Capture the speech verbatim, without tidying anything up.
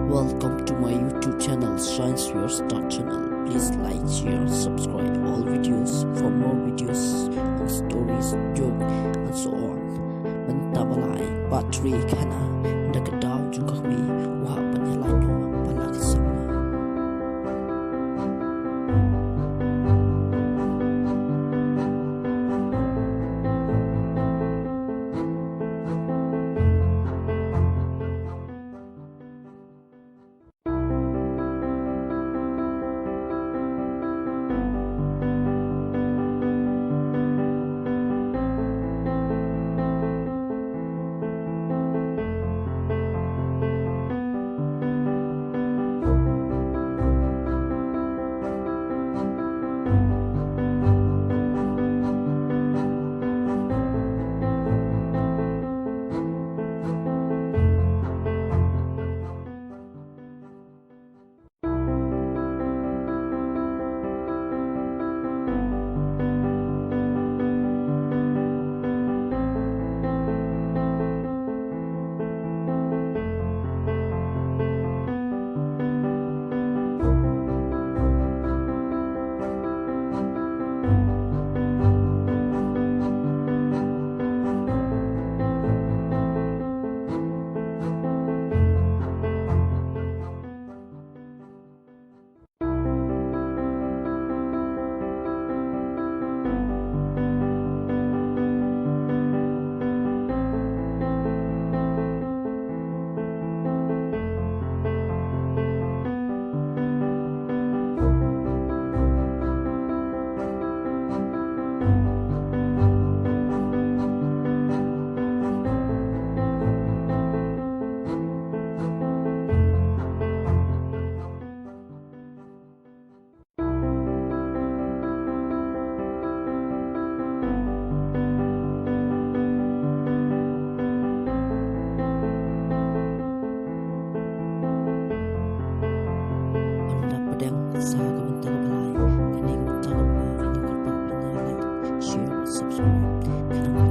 Welcome to my YouTube channel, Science Viewers dot channel. Please like, share, subscribe all videos for more videos on stories, joke, and so on. Mynta ba la ai part three khana da ka daw jong ka kmie, u hap ban ïa lait noh ba la ki samla. Ynda pdeng sa ka bynta kaba lai, kane ka bynta kaba lai, kane ka bynta kaba lai, like, share, subscribe. Kane ka